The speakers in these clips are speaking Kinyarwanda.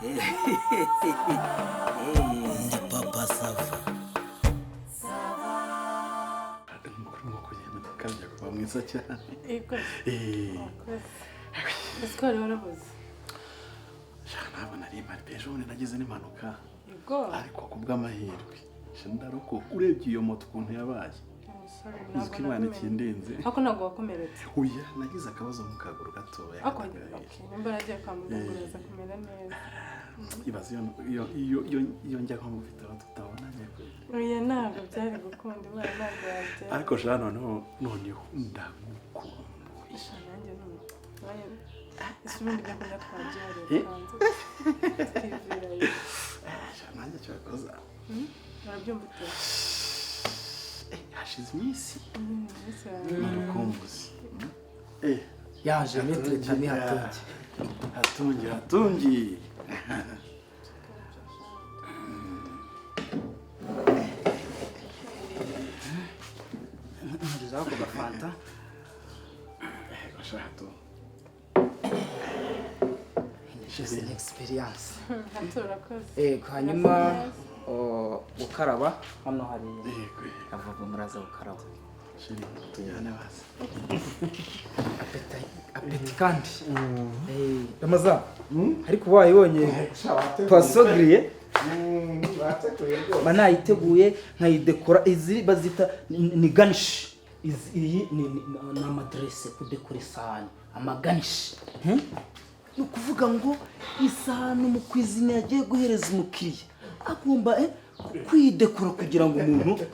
Ndi Papa Sava. Urimo kugenda ukabya kuba mwiza cyane. Yego. Eh. Ese ko wari warabuze? Sha, ntabwo nari mpari pe. Ejo bundi nagize n'impanuka. Ariko ku bw'amahirwe, sha, ndarokoka. Urebye iyo moto ukuntu yabaye. Umusore. Uzi ko Imana ikindinze. Ariko ntabwo wakomeretse? Oya, nagize akabazo mu kaguru gatoya. Ariko katagaye. Okay, nimba yaragiye kwa muganga, uraza kumera neza. Ibaze iyo njya nko mu bitaro tutabonanye kwe. Oya, ntabwo byari gukunda. Imana ntabwo yabyara. Ariko sha, noneho ndagukumbuye. Sha, nanjye nuko. Nanjye ese ubundi ibyo kurya twabyihariye, hanze tukivirayo? Sha, nanjye cyakoza. Urabyumva ute? Hashize iminsi. Iminsi yawe. Ni urukumbuzi. Yaje Maître Jimmy Hatungi. Hatungi, Hatungi. Ngezaho ako gafanta. Yego sha, Hatungi. Just an experience. Hato, urakoze. Yego, hanyuma gukaraba hano hari Yego. lavabo, muraza gukaraba. Chéri, tujyane basi. Appétit kandi. Ramaza, ariko wayibonye poisson grillé? Mba nayiteguye nkayidekora. Izi bazita ni garnish. Iyi ni amaderese kudekora isahani, amagarnish. Ni ukuvuga ngo isahani umucuisinier yagiye guhereza umukiriya agomba kwidekora kugira ngo umuntu.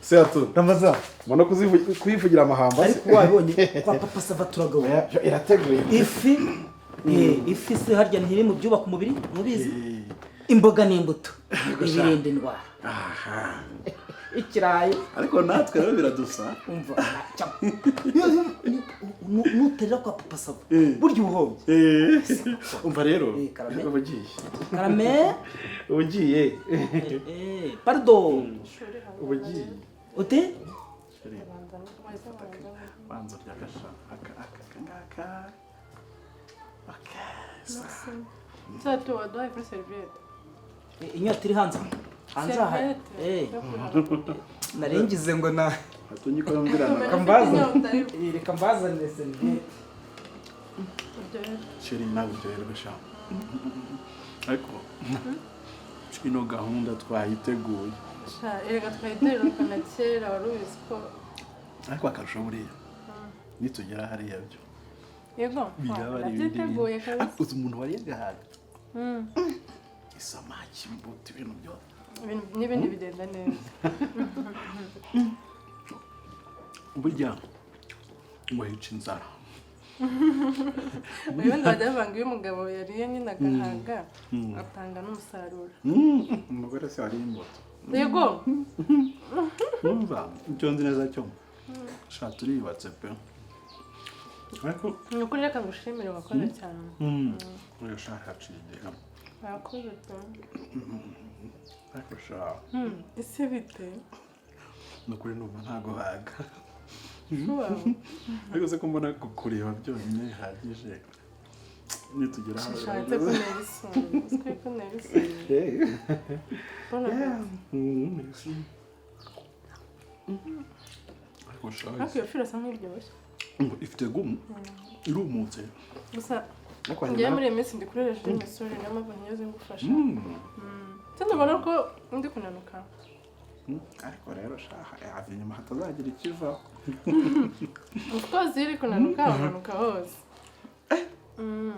Se Hatungi. Ramaza. Mbona kuyivugira amahamba se. Ariko wabibonye, kwa Papa Sava turagabura. Irateguye. Ifi se harya ntiri mu byubaka umubiri? Mubizi, imboga n'imbuto, ibirinda indwara. Aha. Ikirayi. Ariko natwe rero biradusa. Umva, nuterera kwa Papa Sava burya ubuhombye. Umva rero. Karame. Uba ugiye. Karame. Uba ugiye. Pardon. Uba ugiye. Ute? Chéri, banza urya agasha aka ngaka. Okay. Cyato, waduhaye kuri seriviyete? Inyota iri hanze hanze aha. Seriviyete. Naringize ngo na Hatungi ko yumvirana. Reka mbazane. Reka mbazanire seriviyete. Chéri, nawe uryoherwe sha. Ariko ino gahunda twayiteguye. Sha, erega twayitererukana kera, wari ubizi ko. Ariko akarusho buriya nitugera hariya byo Yego. Biraba ari ibindi Nabyiteguye bintu. kabisa. Ariko uzi umuntu wariye agahaga isamaki, imbuto, ibintu byose. N'ibindi bigenda neza. Burya ngo hica inzara. Ubundi bajya bavuga ngo iyo umugabo yariye nyine agahaga, atanga n'umusaruro. Umugore se wariye imbuto? Yego. Numva icyo nzi neza cyo, sha, turiyubatse pe, ariko Ni ukuri, reka ngushimire, wakoze cyane. Oya sha, haciye igihe. Wakoze pe. Ariko sha. Ese bite? Ni ukuri numva ntago haga. Wow. Ariko se ko mbona kukureba byonyine bihagije, nitugera hano Ushatse kuntera isoni, uzwi ko ntera isoni. Bon appétit. Merci. Ariko sha. Ariko iyo fi irasa nk'iryoshye. Ngo ifite goût, irumutse. Gusa Ariko njyewe muri iyi minsi ndi kuri régime suri, niyo mpamvu ntigeze ngufasha. Se ndabona ko ndi kunanuka. Ariko rero sha, yava inyuma hatazagira ikivaho. Of course, iyo uri kunanuka unanuka hose.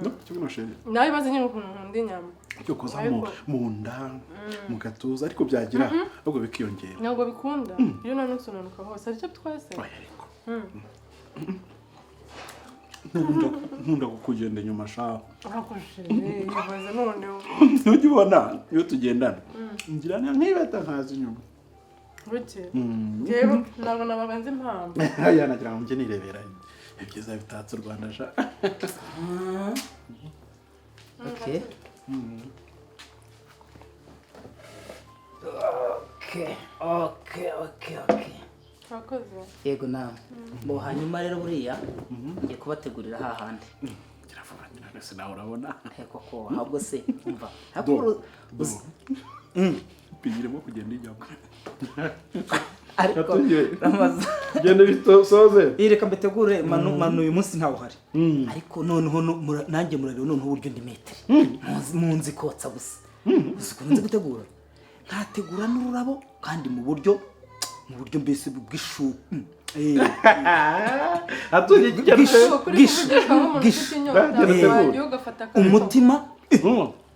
No kibuno, chéri. Nawe ibaze nyine ukuntu nkunda inyama. Cyo koza mu nda, mu gatuza, ariko byagira ahubwo bikiyongera. Ntabwo bikunda. Iyo unanutse unanuka hose, aricyo twese. Oya, ariko nkunda kukugenda inyuma sha. Ariko chéri, ibaze noneho. Ntujya ubona iyo tugendana ngira nkibeta nkaza inyuma? Buke rero ntabwo nabaga nzi impamvu. Aya, nagira ngo njye nirebera ibyiza bitatse u Rwanda sha. Okay. Urakoze. Yego nawe. Bo hanyuma rero buriya ngiye kubategurira hahandi. Gira vuba, gira Ese nawe urabona. Koko ahubwo se umva. Do, do. Pigiremo kugenda ijyamo. Ariko Ramaza, Genda bitosoze. Reka mbitegure. Manu, Manu, uyu munsi ntawe uhari, ariko noneho nanjye murareba noneho uburyo ndi maître. Munzi kotsa gusa, uzi ukuntu nzi gutegura, nkategura n'ururabo kandi mu buryo mbese bw'ishu. Atuye Bwishu. Kuri Bwishu. kuvugishwa nk'umuntu Bwishu. ufite inyota, Bwishu. wagiye ugafata akantu. Umutima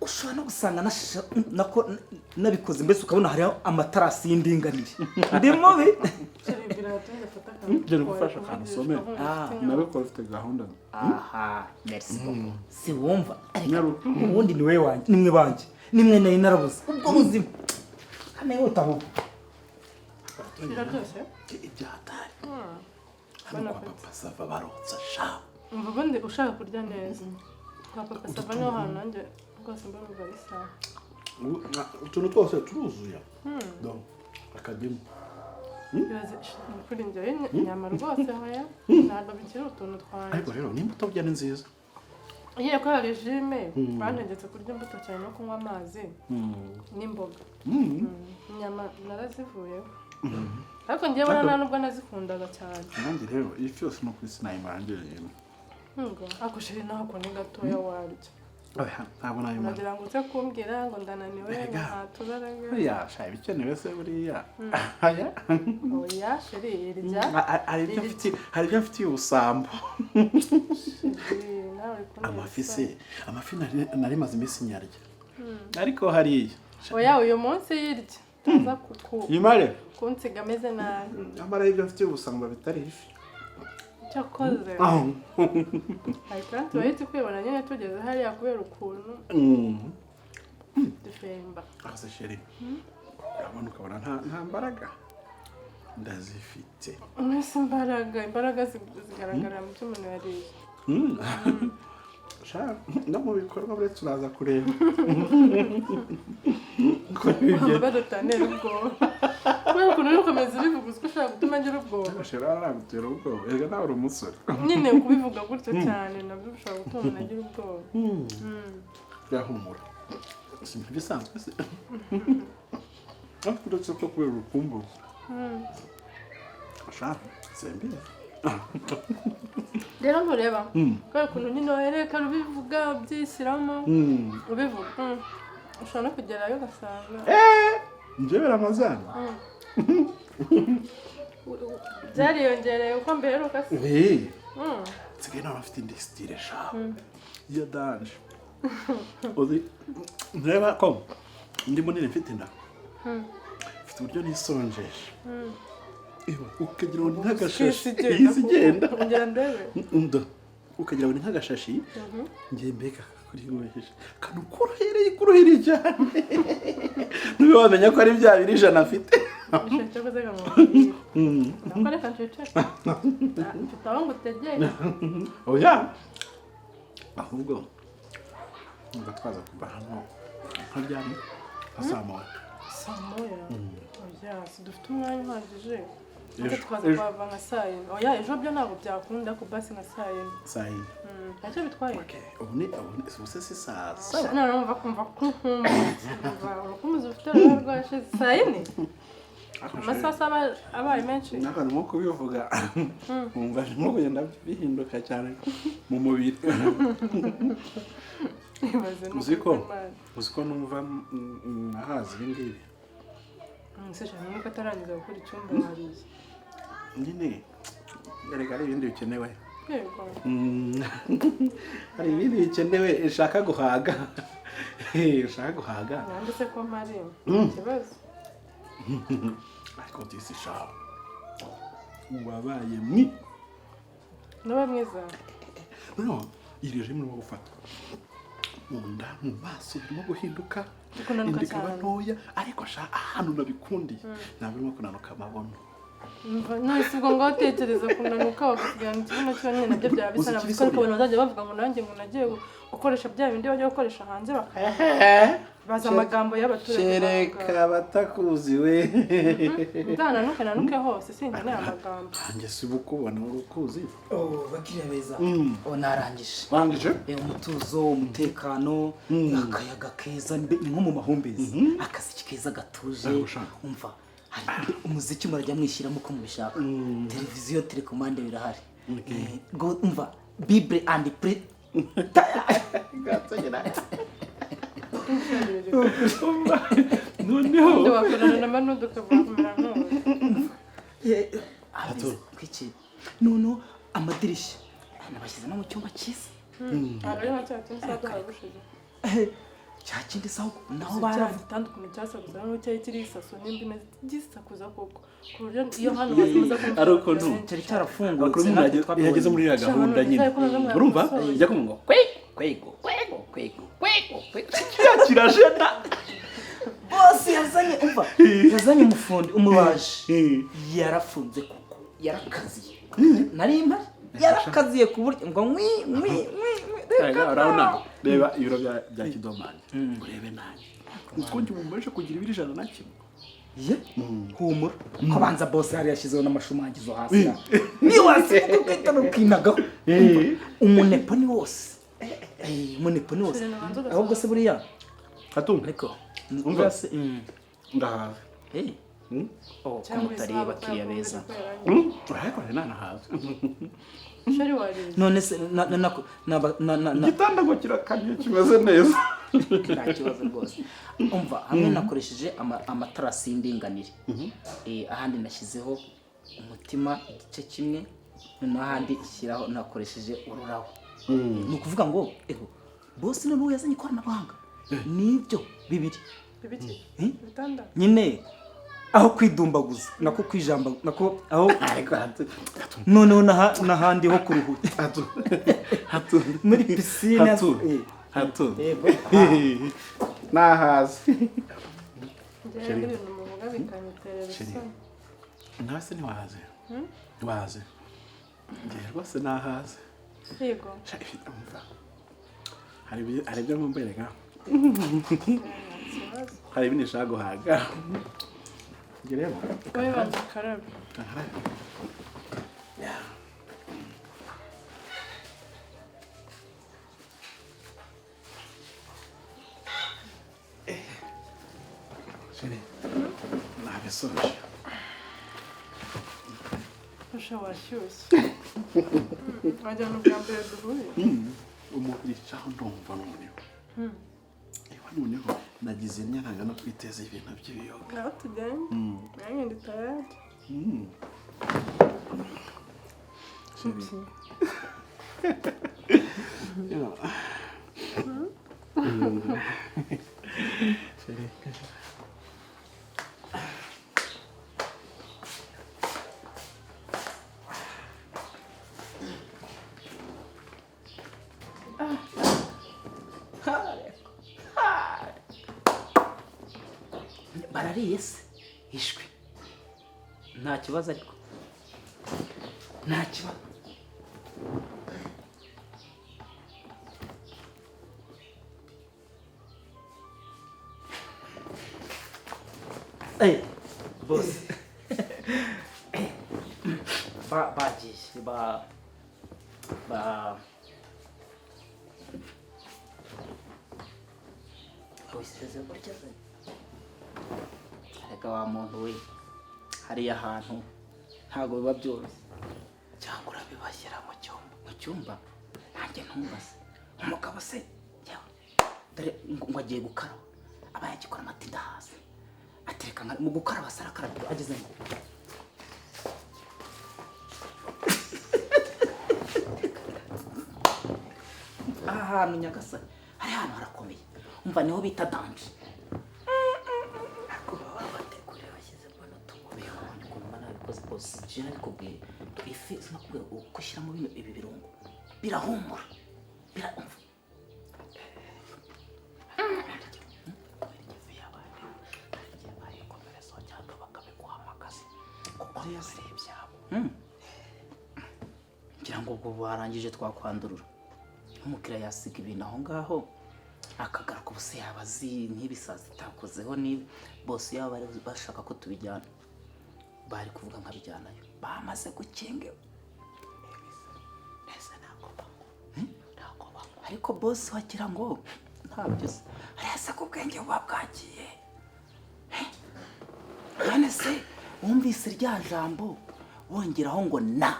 ushobora no gusanga nako nabikoze, mbese ukabona hariho amatarasi y'indinganire, ndi mubi. Genda gufasha akantu usome. Nabikora ufite gahunda. Aha, merci beaucoup. Si wumva? Ariko Nyaruka. ubundi ni wowe wanjye, nimwe banjye, nimwe nari narabuze ubwo buzima hano yihuta ahubwo. Biraryoshye. Ibyahatari hano kwa Papa Sava barotsa sha. Umva, ubundi ushaka kurya neza kwa Papa Sava niho hantu nanjye rwose mbona umva ari sawa. Utuntu twose turuzuye. Do akadimu. Ibaze kuri njyewe inyama rwose, hoya, ntabwo bikiri utuntu twanjye. Ariko rero n'imbuto bya ni nziza. Ngiye kubera régime, bantegetse kurya imbuto cyane no kunywa amazi n'imboga. Inyama narazivuyeho, ariko njyewe nta nubwo nazikundaga cyane. Nanjye rero ifi yose no kuri sinayimara njyenyine. Nubwo ako chéri, ntabwo ni gatoya warya. Oya, ntabwo nayimara. Nagira ngo uze kumbwira ngo ndananiwe, ngo Erega. nta tubaraga. Buriya sha ibikenewe se buriya aya. Oya chéri, irya. Hari ibyo mfitiye ubusambo. Chéri, nawe uri kuntera Amafi isoni. se, amafi nari maze iminsi nyarya, ariko hariya. Oya, uyu munsi yirya utaza Yimare. kunsiga ameze nabi. Nyamara ibyo mfitiye ubusambo bitari ifi. Cyakoze hari kandi turahita kwibona nyine tugeze hariya kubera ukuntu dufemba. Aho se chéri, urabona ukabona nta mbaraga ndazifite. Mbese imbaraga zigaragara mu byo umuntu yariye. Sha, no mu bikorwa buretse uraza kureba uko bigenda. Badutanera ubwoba kubera ukuntu uri gukomeza ubivuga, uzi ko ushobora gutuma ngira ubwoba. Chéri, aragutera ubwoba, erega nawe uri umusore. Nyine kubivuga gutyo cyane nabyo bishobora gutuma umuntu agira ubwoba. Birahumura, si ibisanzwe se, ariko uretse ko kubera urukumbuzi sha simbizi. Rero ntureba kubera ukuntu nyine werekana ubivuga ubyishyiramo ubivuga. Ushobora no kugerayo ugasanga Njyewe Ramazani. Byariyongereye uko mberuka se. Nsigaye nawe afite indi style sha ya danger. Uzi ntureba ko ndi munini, mfite inda, mfite uburyo nisonjesha. Ewa, ukagira ngo ni nk'agashashi. Isi igenda. Ongera ndebe. Ndo ukagira ngo ni nk'agashashi. Ngiye mbega kuri nkoresheje akantu korohereye, korohereye cyane, ntube wamenya ko ari bya biri 100 afite. Cyo kuze nkamubwira nako, reka nceceke, mfite aho ngutegeye. Oya, ahubwo ngo twaza kuva hano nka ryari, nka saa moya? Saa moya? Oya, si dufite umwanya uhagije. Ejo, Ese twaza ejo. kuhava nka saa yine? Oya, ejo byo ntabwo byakunda, ku basi nka saa yine. Saa yine. Ntacyo bitwaye. Okay, ubu ni ubu se si saa saba? None numva kumva ko nkumbuye, umva urukumbuzi ufite ruba rwashize saa yine, amasaha aba abaye menshi. N'akantu nko kubivuga nkumva nko kugenda bihinduka cyane mu mubiri. Ibaze ni Uzi ko ukuri kw'Imana. Uzi ko numva nahazi ibi ngibi. Se shaka nuko atarangiza gukora icyumba wariye. Nyine erega hari ibindi bikenewe. Yego. Hari ibindi bikenewe, ushaka guhaga, ushaka guhaga. Nande se ko mpari ikibazo? Ariko disi sha, wabaye mwi Nuba mwiza. Noneho iyi régime urimo gufata, mu nda, mu maso birimo guhinduka. Kunanuka Inda ikaba cyane. ntoya, ariko sha ahantu nabikundiye ntabwo urimo kunanuka amabono. None ubwo ngaho utekereza kunanuka bakakugira ngo ikibuno cyonyine nabyo byaba bisa Uzi na ikiri ariko buriya? abantu bazajya bavuga ngo nanjye ngo nagiye gukoresha bya bindi bajya gukoresha hanze baza amagambo y'abaturage. Kereka batakuzi we. Nzananuke nanuke hose, sinkeneye amagambo. Nanjye si bukubona ukuzi. Oh, bakiriya beza. Oh, narangije. Warangije? Umutuzo, umutekano, akayaga keza, ni nko mu mahumbezi, akaziki keza gatuje. Ntabwo ushaka. Umva, hari umuziki murajya mwishyiramo uko mubishaka, televiziyo, telekomande birahari. Umva, bible and pre. Noneho Ubundi wakorana na Manudu ukavuga kumera nk'ubu. Kwiki noneho amadirishya nabashyize no mu cyumba cyiza. Ntabwo ari nka cya kindi saduhaye ubushize. Cya kindi saho naho cya baravuga. Gitanda ukuntu cyasakuza, noneho cyari kiriho isaso nimba imeze gisakuza koko, ku buryo iyo hano bakomeza. Ari ukuntu cyari cyarafungutse. Bakuru umuntu Natwe iyo ageze muri iriya gahunda Sha, nyine manu, nizere ko urumva mwakosoye. ijya kumva ngo kwego kwego kwego kwego kwego kwego, kiriya kirajena. Bose yazanye, umva, yazanye umufundi, umubaji, yarafunze kuko yarakaziye, nari mpari, yarakaziye ku buryo ngo nkwi nkwi nkwi nkwi. Rega, urabona, reba ibiro bya kidomani, urebe nanjye utwo njye ubu mbashe kugira ibiro 101. Ye, humura ko banza bose hari yashyizeho n'amashumangizo hasi, niyo wasibuka ugahita rukinagaho. Umunepo ni wose. Umunepo ni wose. Shirina, banza ugasoma. Ahubwo se buriya Hatunga. Ariko Umva. buriya se Ndahaze. Oh, ko Cyangwa mutari isaha abakiriya beza. Ariko rero nanahaze. Shari, wariye? None se na na na na na na na Igitanda ngo kirakamye, kimeze neza. Nta kibazo rwose. Umva, hamwe nakoresheje amatarasi y'indinganire. Ahandi nashyizeho umutima igice kimwe, noneho ahandi ishyiraho nakoresheje ururabo. Ni ukuvuga ngo ego bose noneho yazanye ikoranabuhanga, nibyo bibiri. Ibiki? Eh? Ibitanda. Nyine aho kwidumbaguza, nako kwijamba, nako aho Ariko hatu noneho n'ahandi ho kuruhuka. Hatu hatu. Muri pisine. Hatu hatu. Yego. Nahaze. Njyewe ibintu muvuga bikanyiterera Sheri. isoni. Nawe se ntiwahaze? Ntiwahaze? Njye rwose nahaze. Yego. Sha, umva. Hari ibyo nkumbereka. Nta kibazo. Hari ibindi nshaka guhaga. Njye rero Wowe banza ukarabe. Yeah. Chérie, nabisoje. Usha, washyushye, wagira ni ubwa mbere duhuye. Umubiri caho ndumva noneho. Ewa, noneho nagize imyaka no kwiteza ibintu by'ibiyoga. Naho tugenda, nanjye ndi tayari. Chérie. Yeah. Chérie. Barariye se? Ishwi, nta kibazo, ariko nta kibazo. Bose bagiye ba ba wisize gutya se? Reka wa muntu we, hariya hantu ntabwo biba byoroshye. Cyangwa urabibashyira mu cyumba? Mu cyumba nanjye ntumbaze. Umugabo se yewe, dore ngo agiye gukaraba, aba yagikora amatinda hasi atereka mu gukaraba se arakaraba ageze ngo aha hantu nyagasani, hari hantu harakomeye. Umva, niho bita danger. Ariko baba babateguriye, bashyizemo n'utubuye. Ubonye ukuntu mba nabikoze bose, je nabikubwiye ifi, sinakubwira uko ushyiramo bino ibi birungo birahumura, umva. Kubera ifi yabaye, hari igihe bayikomerezaho cyangwa bakabiguhamagaza kuko barebye. Ngira ngo ubwo barangije twakwandurura. Nk'umukiriya yasiga ibintu aho ngaho akagaruka, ubuse yaba azi nk'ibisazi itakozeho? Niba bose yaba bari bashaka ko tubijyana, bari kuvuga nkabijyanayo bamaze gukinga. Neza, ntabwo banywa, ntabwo banywa. Ariko boss wagira ngo ntabyo se, ariya se ko ubwenge buba bwagiye? None se wumvise rya jambo bongeraho ngo na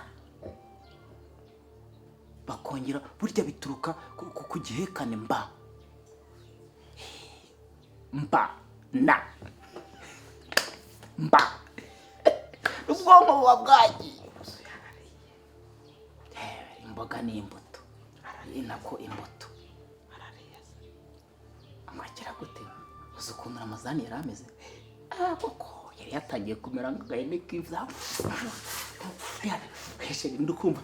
bakongera, burya bituruka ku gihekane mba mba na mba, ubwonko buba bwagiye. Imboga n'imbuto, nako imbuto. Ngo agira gute? Uzi ukuntu Ramazani yari ameze? Ah, koko yari yatangiye kumera nk'agahene k'ivu. Ndikumva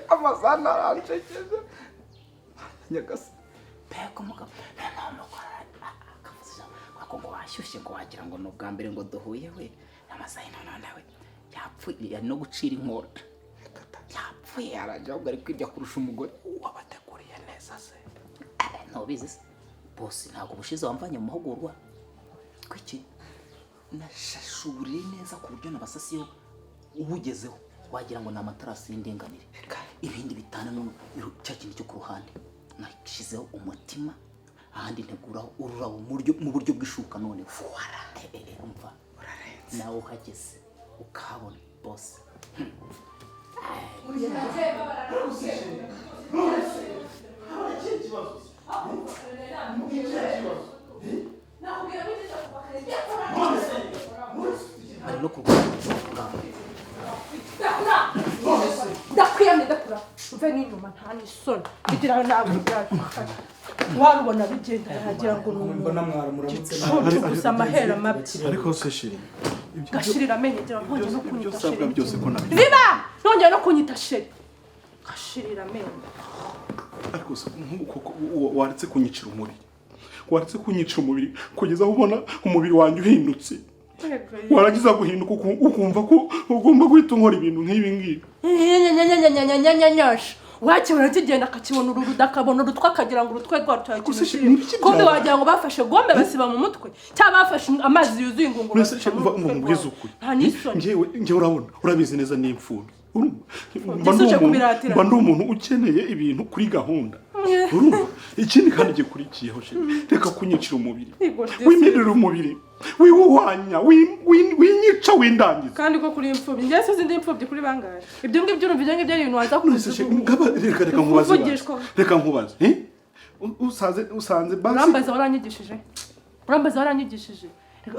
Ramazani aransekeje, nyagasa mbega umugabo. Noneho umugore akavuze ijambo ngo washyushye, ngo wagira ngo ni ubwa mbere ngo duhuye. We Ramazani noneho nawe yapfuye, yari no gucira inkota, yapfuye yarangira, ahubwo ari kwirya kurusha umugore. Wabateguriye neza se? Ntubizi se bose? Ntabwo ubushize wamvanye mu mahugurwa kuki nashashe uburiri neza ku buryo nabasasiyeho ubugezeho wagira ngo ni amatarasi y'indinganire. Ibindi bitanu none cya kintu cyo ku ruhande nashyizeho umutima, ahandi nteguraho ururabo mu buryo bw'ishuka. None fuwara, umva, nawe uhageze ukahabona bose. Bari no kurwanya. Ndakwiyamye, ndakura uve n'inyuma, nta n'isoni bigira nawe ubwacu warubona bigenda yagira ngo ni Mbona umuntu mwaramuramutse. gicucu gusa, amahera mabi. Ariko se chérie, ibyo Gashirira amenyo, gira ntongere no ibyo kunyita usabwa chérie. byose ko nabyo Ziba, ntongere no kunyita chérie, gashirira amenyo. Ariko se nk'ubu koko waretse kunyicira umubiri, waretse kunyicira umubiri kugeza aho ubona umubiri wanjye uhindutse, warangiza guhinduka ukumva ko ugomba guhita unkora ibintu nk'ibi ngibi? Nyanyanyanyanyanyanyasha, wakibona kigenda akakibona ururuda, akabona urutwe, akagira ngo urutwe rwarutaye. Gusa ikintu ni ibiki kumbe byabaye? Wagira ngo bafashe gombe basiba mu mutwe, cyangwa bafashe amazi yuzuye ingunguru Mbese basuka muri mva urutwe mubwize rwabo. ukuri. Nta n'isoni. Njyewe urabona, urabizi neza, ni imfubyi, urumva? Mba Ese ndi uje umuntu- kubiratira? Mba ndi umuntu ukeneye ibintu kuri gahunda, urumva? Ikindi kandi gikurikiyeho, chérie, reka kunyicira umubiri. Yego, disi. Wimirira umubiri, wiwuhwanya, winyica, windangiza. Kandi ko kuri imfubyi, njye suzi ndi imfubyi kuri bangahe? Ibyo ngibyo urumva, ibyo ngibyo ari ibintu waza None se chérie, reka nkubaze basi. kuvugishwa. Reka nkubaze, eh? Usanze basi Urambaza waranyigishije, urambaza waranyigishije.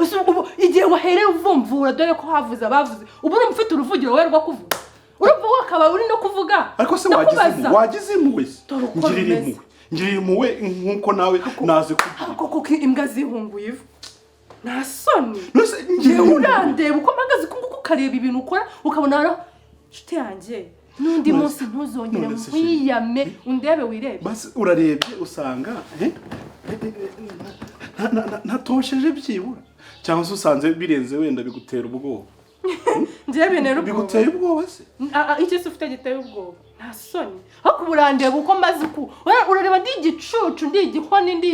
Ese ubu igihe wahereye uvumvura, dore ko havuze abavuze, ubu urumva ufite uruvugiro wowe rwo kuvuga? Urumva wakaba uri no kuvuga? Ariko se wagize Ndakubaza. impuhwe, wagize impuhwe se? Dore uko Ngirira bimeze. impuhwe, ngirira impuhwe nk'uko nawe naze kugira. Ariko kuko imbwa zihunguye ivu, nta soni. None se ngirira Njyewe impuhwe. urandeba uko mpagaze uku nguku, ukareba ibintu ukora, ukabona haro inshuti yanjye. N'undi munsi ntuzongere None se nkwiyame, undebe wirebe. Basi urarebye usanga ntatosheje byibura, cyangwa se usanze birenze, wenda bigutera ubwoba? Njyewe bintera ubwoba? Biguteye ubwoba se? Ah, ah, iki se ufite giteye ubwoba? Nta soni. Ariko ubu urandeba uko maze uku, urareba ndi igicucu, ndi igihoni, ndi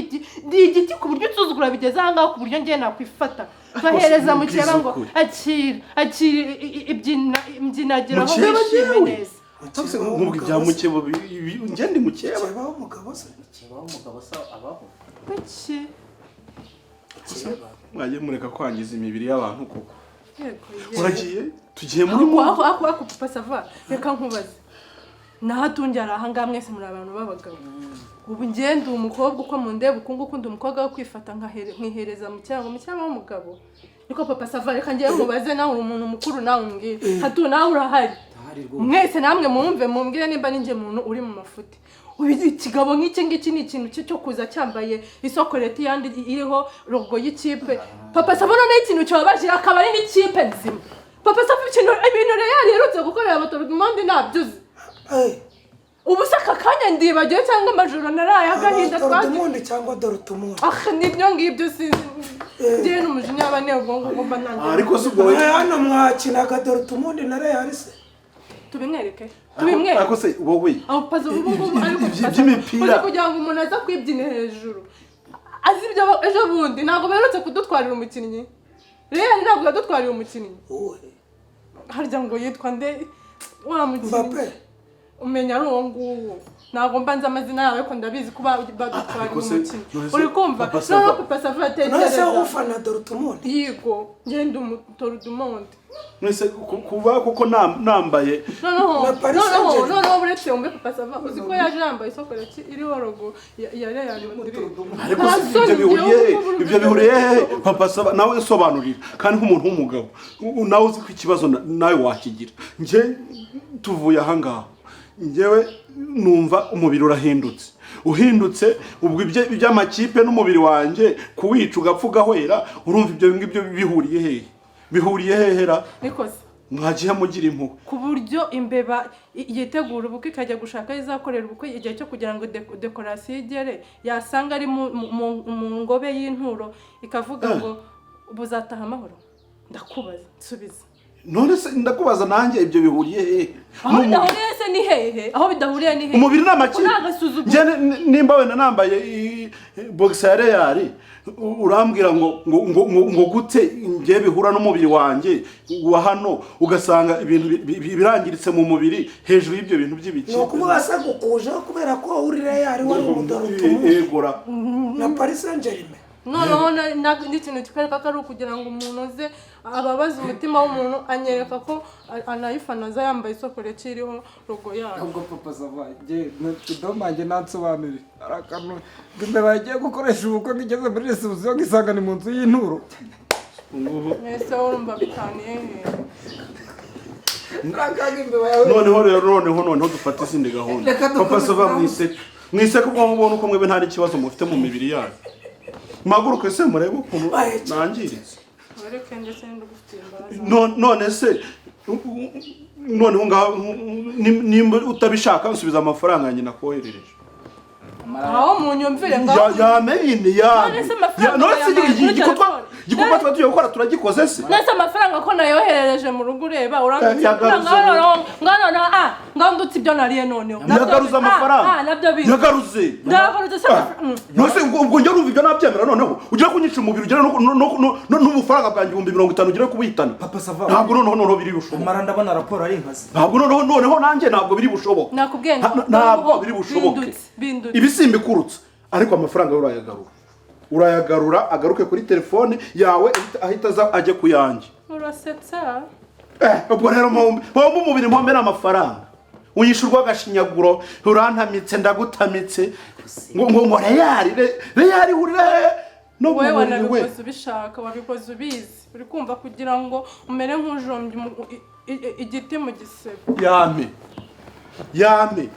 igiti, ku buryo unsuzugura bigeze aha ngaha, ku buryo ngiye nakwifata nkahereza mukeba ngo Ubwiza ukuri. Akira, akira, imbyinagiraho Mukeba wishime yewe? neza. Cyangwa se nkubwo ibya mukeba njye ndi mukeba? Mukeba w'umugabo se? Mukeba w'umugabo se abaho? Kuki? Mwagiye mureka kwangiza imibiri y'abantu koko? Yego, yego. Uragiye, tugiye muri Ako mo ako ako ako, papa sava, reka nkubaze. Naho atungera aha ngaha, mwese muri abantu b'abagabo. Ubu njye ndi umukobwa uko mundeba uku nguku, ndi umukobwa wo kwifata nkihereza mu cyango, mu cyangwa w'umugabo. Niko papa sava, reka ngiye nkubaze, nawe uri umuntu mukuru, nawe umbwire. Hatu nawe urahari. Ndahari rwose. Mwese namwe mumve, mumbwire nimba ninjye muntu uri mu mafuti. Ubu ikigabo nk'iki ngiki ni ikintu cye cyo kuza cyambaye isokoreti yandi iriho logo y'ikipe. Papa sava, noneho ikintu kibabaje akaba ari n'ikipe nzima. Papa sava, ikintu, ibintu Real iherutse gukorera Abatorodimonde ntabyo uzi? Eh, Ubu se aka kanya ndibagiwe cyangwa amajoro naraye agahinda twagize? Dortmund cyangwa Dortmund. Ah, nibyo ngibyo, sinzi, njyewe n'umujinya w'aba ubwo ngubwo mba nanjye. Ariko si ubwo we Hano mwakinaga Dortmund na Real se? Tubimwereke, tubimwereke. Ariko se wowe Aho pazo ubu ngubu ariko iby'imipira. Uzi kugira ngo umuntu aza kwibyina hejuru azi ibyo ejo bundi ntabwo baherutse kudutwarira umukinnyi? Real ntabwo yadutwariye umukinnyi? Uwe? Harya ngo yitwa nde wa mukinnyi? Mbappe. Umenya ari uwo nguwo, ntabwo mba nzi amazina yabo, ariko ndabizi ko badutwariye Ariko se- umukinnyi. None se Uri kumva? Papa Sava- Noneho Papa Sava None se atekereza ufana Dortmund? Yigo, ngenda umutorudumonde. Mwese kuba kuko nambaye Noneho Na Paris noneho Saint-Germain. Noneho uretse wumve, Papa Sava, uzi ko yaje yambaye isokoreki iriho logo ya Real Madrid? Ariko Nta se soni, ibyo bihuriye he? njyewe ubu Ibyo bihuriye he, Papa Sava? Nawe nsobanurira kandi nk'umuntu w'umugabo, nawe uzi ko ikibazo nawe wakigira. Njye tuvuye ahangaha, njyewe numva umubiri urahindutse, uhindutse. Ubwo ibyo iby'amakipe n'umubiri wanjye kuwica ugapfa ugahwera, urumva ibyo ngibyo bihuriye hehe? Bihuriye hehera? Niko se? Mwagiye mugira impuhwe. Ku buryo imbeba yitegura ubukwe, ikajya gushaka aho izakorera ubukwe, igihe cyo kugira ngo décoration igere, yasanga ari mu ngobe y'inturo, ikavuga ngo buzataha amahoro. Ndakubaza, nsubiza. None se ndakubaza nanjye, ibyo bihuriye hehe? Aho bidahuriye se ni hehe? Aho bidahuriye ni hehe? Umubiri ni amakipe. Ko ni agasuzuguro. Njye nimba wenda nambaye boxer ya Real, urambwira ngo gute njye bihura n'umubiri wanjye wa hano, ugasanga ibintu birangiritse mu mubiri hejuru y'ibyo bintu by'ibiki? Ni ukuvuga se gukujeho kubera ko uri Real, wari umuDortmund Egora. na Paris Saint-Germain? Noneho n'ikintu kikwereka ko ari ukugira ngo umuntu aze ababaze umutima w'umuntu, anyereka ko anayifana, aza yambaye isokoreki iriho logo yayo. Ahubwo Papa Sava, njye kidomange nansobanurire, hari akantu ngo imbeba yagiye gukoresha ubukwe, ngo igeze muri réception ngo isanga ni mu nzu y'inturo. Mwese urumva bitaniye hehe? Akanga imbeba yawe. Noneho rero, noneho dufate izindi gahunda. Reka Papa dukomeze Sava, gahunda. mwiseke, mwiseke. Ubwo mubona uko mwebwe nta n'ikibazo mufite mu mibiri yanyu, muhaguruke se murebe ukuntu nangiritse. Wereke ndetse n'ugufitiye imbabazi. None se noneho ngaho nimba utabishaka, nsubiza amafaranga yanjye nakoherereje. Aho munyumvire ngaho. Yamenye ni yame. None se amafaranga None se yampaye kuri igikorwa telefone? igikorwa tuba tugiye gukora turagikoze se? Nese amafaranga ko nayoherereje mu rugo, ureba urandutse? Yagaruze. Ngaho noneho, ah, ngaho ndutse ibyo nariye noneho. Yagaruze amafaranga. Ah, nabyo bizi. Yagaruze. Ndayagarutse se amafaranga? None se ubwo njye urumva ibyo nabyemera? Noneho ugera kunyica umubiri, ugera n'ubufaranga bwanjye 50,000 ugera kubuhitana. Papa Sava. Ntabwo noneho biri bushoboke. Amara ndabona raporo ari inkazi. Ntabwo noneho nanjye ntabwo biri bushoboke. Nakubwiye ngo Ntabwo biri bushoboke. Bindutse, bindutse. Ibi simbikurutse, ariko amafaranga yo urayagarura, urayagarura agaruke kuri telefone yawe, ahita aza ajye ku yanjye. Urasetsa. Ubwo rero mpombe mpombe umubiri, mpombe n'amafaranga, unyishyurwa agashinyaguro. Urantamitse, ndagutamitse, ngo Real, Real ihurira he no mu Wowe mubiri we? wanabikoze ubishaka, wabikoze ubizi. Uri kumva, kugira ngo umere nk'ujombye igiti mu gisebe. Yame, yame.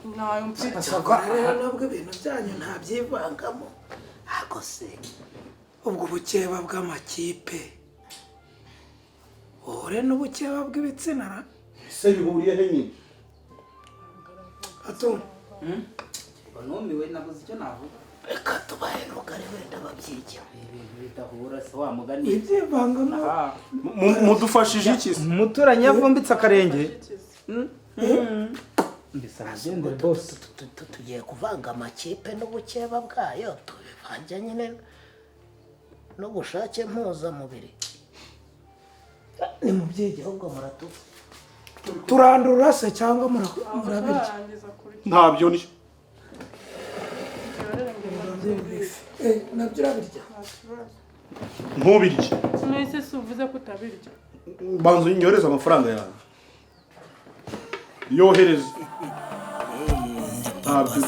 Ntayo mfite. Cyakora rero nubwo ibintu byanyu ntabyivangamo, ariko se ubwo bukeba bw'amakipe uhure n'ubukeba bw'ibitsina ra? Ese bihuriye he nyine? Atunga. Numiwe, nabuze icyo navuga. Reka tubahe rugari, wenda babyigira. Ibintu bidahura se wa mugani. Ibyivangamo. Mudufashije iki se? Umuturanyi yavumbitse akarenge mbese aragendera bose. Tugiye kuvanga amakipe n'ubukeba bwayo, tubivange nyine n'ubushake mpuzamubiri. Ni mu byigiro. Ahubwo muratuva. Turandura se cyangwa murabirya? Turarangiza kurya. Ntabyo ni Nabyo urabirya? Nta kibazo. Ntubirye. Mwese si uvuze ko utabirya? Banza unyohereze amafaranga yawe, yohereze, ntabyo.